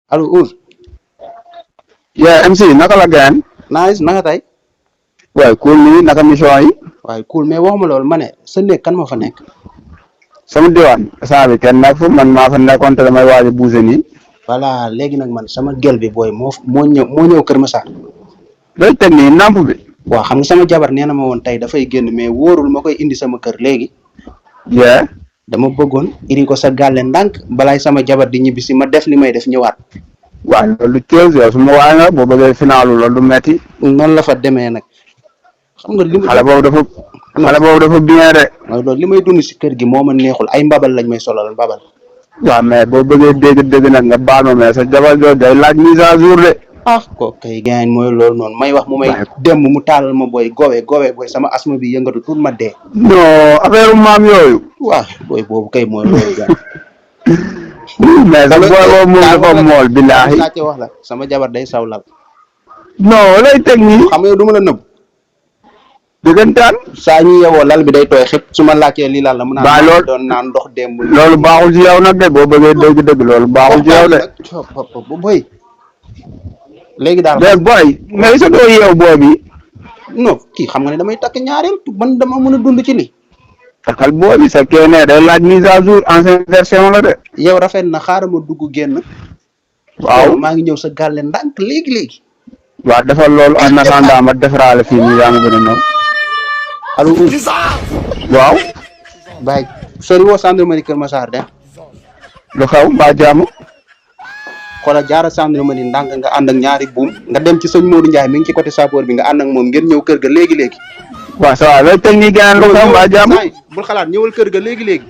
allo Ouz. yaa MC naka la gaan. nice naka tey. waaye cool nii naka mission yi. waaye cool mais waxuma loolu ma ne sa néeg kan moo fa nekk. sama diwaan saa bi kenn nekk fa man maa fa nekkoon te damay waaj a bouse nii. voilà léegi nag man sama gel bi booy moo ñëw Kër Massar. looy teg nii namp bi. waaw xam nga sama jabar nee na ma woon tey dafay génn mais wóorul ma koy indi sama kër léegi. yeah. dama bëggoon iri ko sa gàlle ndànk balaay sama jabar di ñibbi si ma def li may def ñëwaat. waaw loolu Thiel yow su ma waay nga boo bëggee finaalu loolu du metti. noonu la fa demee nag. xam nga li ma xale boobu dafa bien de. mooy loolu li may dund si kër gi moo ma neexul ay mbabal lañ may solal mbabal. waaw mais boo bëggee dégg nag nga baal ma mais sa jabar jooju day laaj mise à jour de. ah ko kay gaañ mooy loolu noonu may wax mu may dem mu taalal ma booy gowe booy sama asma bi yëngatu tout ma dee. non affaire maam yooyu. waaw booy boobu kay mooy loolu gaañ. mais sa booy boobu moom dafa mool billaahi. wax la sama jabar day sawlal. non lay teg nii. xam nga yow du ma la nëbb. dëggantaan. saa ñu yewoo lal bi day tooy xëpp su ma laajtee lii lan la. mu naan loolu doon naan ndox démb. loolu baaxul ci yow nag de boo bëggee dëgg loolu baaxul ci yow de. boy léegi daal mais boy mais sa doo yeew booy bi. non kii xam nga ne damay takk ñaareel man dama mën a dund ci lii. takkal booy bi sa kene day laaj mise à jour ancienne version la de. yow rafet na xaaral ma dugg génn. waaw maa ngi ñëw sa gàlle ndànk léegi. waaw defal loolu en attendant ma defaraale fii nii yaa ma gën a ñëw. allo. waaw. Baye sori woo gendarmerie Kër Massar de. lu xew mbaa jàmm. xoolal jaara gendarmerie ndànk nga ànd ak ñaari buum nga dem ci sëñ Modou Ndiaye mi ngi ci côté sapeur bi nga ànd ak moom ngeen ñëw kër ga léegi. waaw ça va looy technique lu xew mbaa jàmm. bul xalaat ñëwal kër ga léegi.